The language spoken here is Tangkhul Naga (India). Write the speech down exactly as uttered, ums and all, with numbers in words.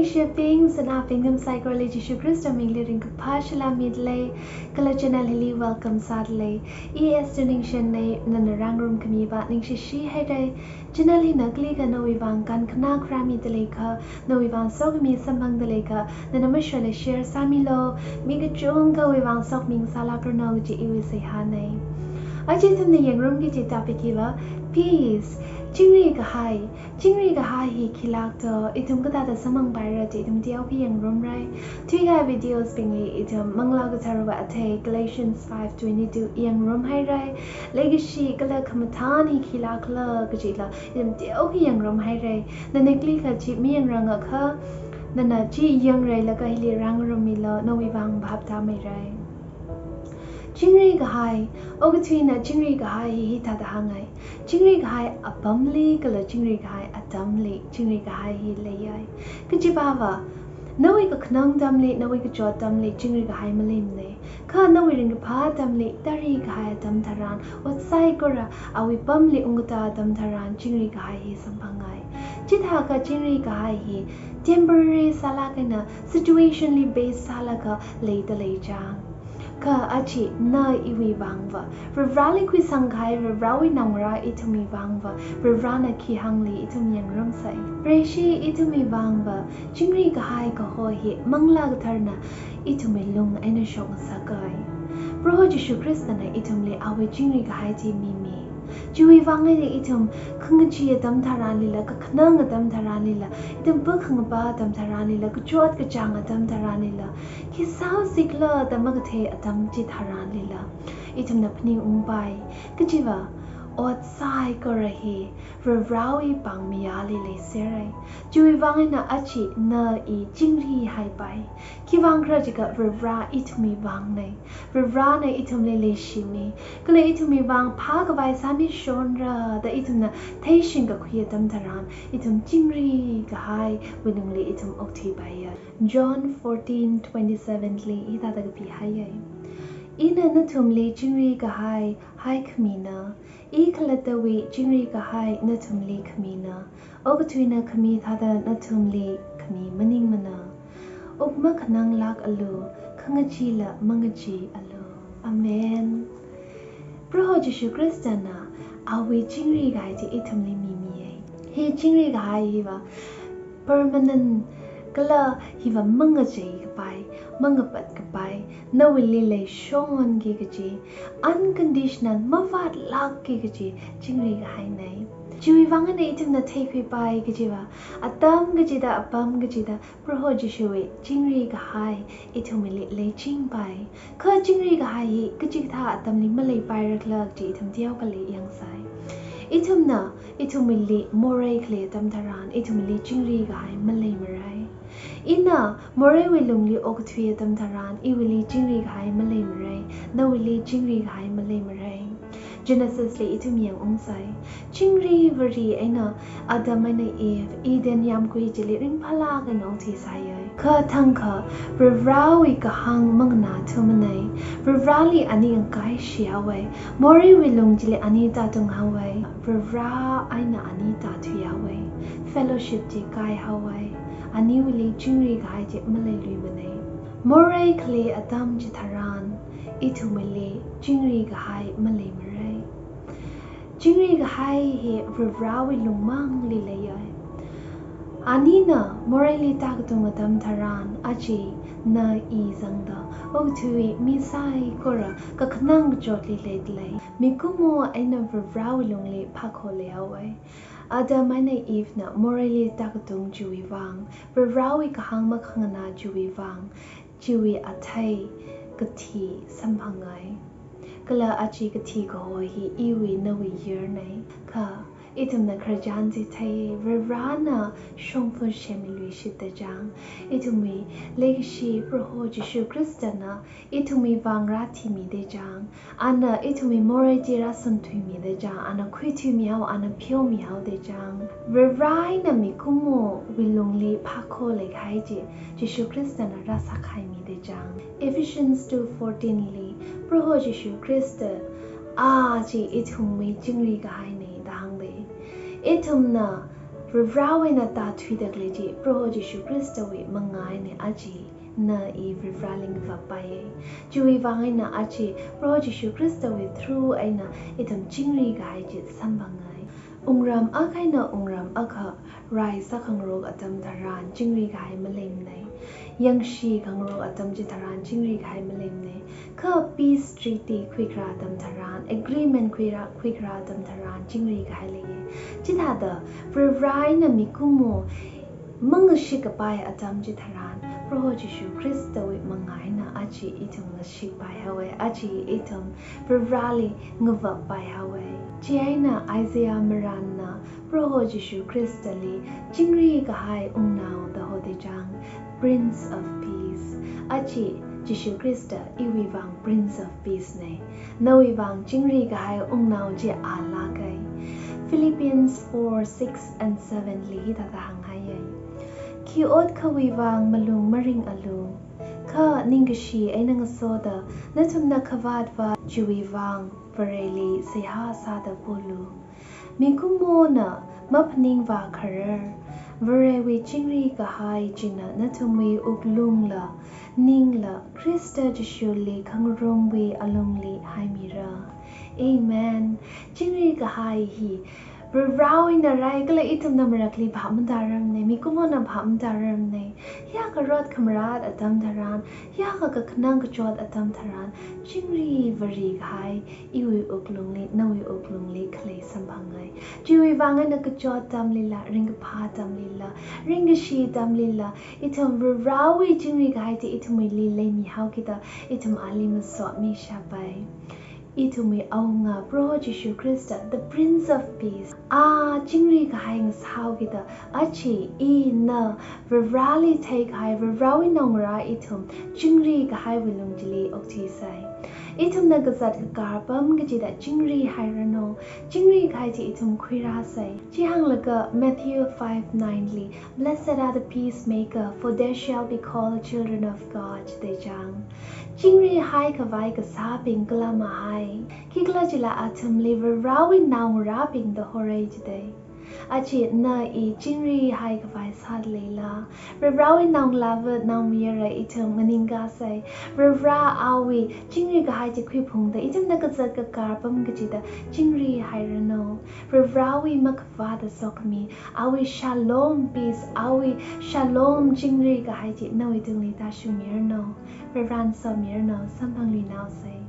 Leishibing, sanaobing nathum saikorali Jishu Khrista mingli ringkaphā salām midalei, kala channel hili welcome sādalei. I Esther Ningshen nei, nana rāngarum khami va ningshishi haira. Channel hina kalikha nawui vang kankhanā khuirāmida leiakha, nawui vang sokhami samphangda leiakha, nana mashola share sāmilu, mi kachungkhawui vang sokhami ngasālākranu kaji iwui seihā nei. Aja ithumna yangrumki kaji topic hiva, peace, chingri kahai. Chingri kahai hi khilākto, ithum kathāda samphangpaira kaji ithum teokha yangrumra. Thuikahai videos bingli ithum Manglā Katharawui athei Galatians five twenty-two yangrumhaira. Leikashi kala khamathān hi khilākhala kajila ithum teokha yangrumhaira. Nana kalikha chi mayangrangakha, nana chi yangrailaga hili rāngarummilu, nawui vang bhap tāmeira. Chingri kahai, okathuina chingri kahai hi hithāda hāngai. Chingri kahai apamli kala chingri kahai atamli, chingri kahai hi leiya. Kajiva, nawui kakhanang atamli, nawui kachot atamli, chingri kahai maleimana. Kha nawui ringkaphā atamli, tari kahai atam tharan, ot saikora awui pamli ungkatā atam tharan, chingri kahai hi samphangngai. Chithākha chingri kahai hi temporary sālāk eina situationally based sālaga leida lei chang. Kha aja na iwui vangva, Varivarali khuisang kahai Varivarawui naongarā ithumwui vangva, Varivarana khi hāngli ithum yangrumsai. Vareshi ithumwui vangva, chingri kahai kaho hi Manglā Katharana ithumwui lung eina shokngasaka. Proho Jishu Khristana ithumli awui chingri kahai chi mimi. Chiwui vang eina ithum khangachee atam tharanlila, kakhanang atam tharanlila, ithum pakhangapa atam tharanlila, kachot kachāng atam tharanlila, khi sāsikhala da makathei atam chitharanlila, ithumna phaningungpai. Kajiva, ot saikora hi Varivarawui pāngmayāli leisera. Chiwui vang eina aja na i chingri haipai. Khiwui vang khala jiakha Varivara ithumwui vangna. Varivarana ithumli leishimi. Kala ithumwui vang phākhavai sāmishonra da ithumna theishingkakhui atam tharan, ithum chingri kahaiwui lungli ithum okthuipaiya. John fourteen twenty-seven li hithāda kapihaiya. Ina nathumli chingri kahai haikhamina, i khalattawui chingri kahai nathumli khamina. Okathuina khami thāda nathumli khami maningmana. Uk makhananglākalu, khangacheela mangacheealu. Amen. Proho Jishu Khristana awui chingri kahai chi ithumli mimiya. Hi chingri kahai hiva permanent kala hiva mangacheikapai, mangapatkapai, nawuili leishonki kaji, unconditional, mavātlākki kaji chingri kahaina. Chiwui vang eina ithumna theikhuipai kajiva, atam kachida, apam kachida, Proho Jishuwui chingri kahai ithumli leichingpai. Kha chingri kahai hi kachikathā atamli maleipairakhala kaji ithum teokhali yangsai. Ithumna, ithumwuili morei khalei atam tharan, ithumwuili chingri kahai maleimara. Ina moreiwui lungli okathui atam tharan, iwuili chingri kahai maleimara, nawuili chingri kahai maleimara. Genesis li ithum yangungsai. Chingri vari eina Adam eina Eve, Eden yāmgui chili ringphālāk eina okthuisaiya. Kha thangkha, Varivarawui kahāng manganāthumana. Varivarali ani ngakaishihaowa. Moreiwui lung chili ani tātunghaowa. Varivara eina ani tāthuihaowa. Fellowship chi kaihaowa. Aniwuili chingri kahai chi maleiluimana. Morei khalei atam chitharan, ithumwuili chingri kahai maleimara. Chingri kahai hi Varivarawui lungmangli leiya. Anina moreili tākatung atam tharan, aja na i zangda okathuiwui mi saikora kakhanang kachotli leidalei. Mikumo eina Varivarawui lungli phākho leihaowa. Adam eina Eve na moreili tākatung chiwui vang, Varivarawui kahāng makhanganā chiwui vang, chiwui athei kathi samphangngai. Kala aja kathi kaho hi iwui nawui yarnei. Kha ithumna khararchan chi thei, Varivarana shongfa shemiluishitda chang. Ithumwui leikashi Proho Jishu Khristana ithumwui vang rāthimida chang. Ana ithumwui morei chi rāsamthuimida chang. Ana khuithuimihao, ana pheomihaoda chang. Varivara eina mikumowui lungli phākho leikahai chi, Jishu Khristana rāsākhaimida chang. Ephesians two fourteen li, Proho Jishu Khrista, a chi ithumwui chingri kahaina da hāngda. Ithumna Varivarawui eina tāthuida khalei chi Proho Jishu Khristawui mangā eina aja ina Varivarali ngavappai. Chiwui vang eina aja Proho Jishu Khristawui through eina ithum chingri kahai chi samphangai. Wungram akha eina wungram akha rai sākhangarok atam tharan chingri kahai maleimana. Yangshi khangarok atam chitharan chingri kahai maleimana. Kha peace treaty khuikharā atam tharan, agreement khuirā, khuikharā atam tharan chingri kahai leiya. Chithāda Varivarana mikumo mangashik kapai atam chitharan, Proho Jishu Khristawui mangā eina aja ithum ngashikpai haowa, aja ithum Varivarali ngavappai haowa. Chieina Isaiah marānna Proho Jishu Khristali chingri kahai wungnao da hoda chang, Prince of Peace. Aja Jishu Khrista iwui vang Prince of Peace na. Nawui vang chingri kahai wungnao chi alāka. Philippians four, six and seven li hithāda hānghaiya. Khi ot akhawui vang malung maringalu. Kha ningkashi eina ngasoda, nathumna khavātva chiwui vang Vareli seihā sāda polu. Mikumona maphaningvā kharar, Varewui chingri kahai china nathumwui wuklungla, ningla, Khrista Jishuli khangarumwui alungli haimira. Amen. Chingri kahai hi Varivarawui eina rai kala ithumna marakli phap matāramana, mikumona phap matāramana. Hiyākha rot khamarat atam tharan, hiyākha kakhanang kachot atam tharan, chingri vari kahai iwui wuklungli, nawui wuklungli khalei samphangai. Chiwui vang eina kachot atamlila, ringkaphā atamlila, ringkashi atamlila, ithum Varivarawui chingri kahai chi ithumwuili leimihaokida, ithum ali masotmi shapai. Ithumwui Awunga Proho Jishu Khrista, the Prince of Peace, a chingri kahai ngasāhaokida, aja ina Varivarali theikahai, Varivarawui naongarā ithum chingri kahaiwui lung chili okthuisa. Ithumna kazat kakar apam kachida chingri hairanu, chingri kahai chi ithum khuirāsa. Chi hānglaga Matthew five nine li, "Blessed are the peacemaker, for they shall be called children of God," da chang. Chingri haikhavai kasābing kala mahai. Khikhalajila athumli Varivarawui naongarābing da hora jida. Aja ina chingri haikhavai sāda leila? Varivarawui naongalāva naomayara ithum nganingkasai. Varivara awui chingri kahai chi khuiphungda ithumna kazat kakar apam kachida chingri hairanu. Varivarawui makhavāta sokhami, awui shalom peace, awui shalom chingri kahai chi nawui tungli tāshungmiranu. Varivarana somiranu, samphangluinaosa.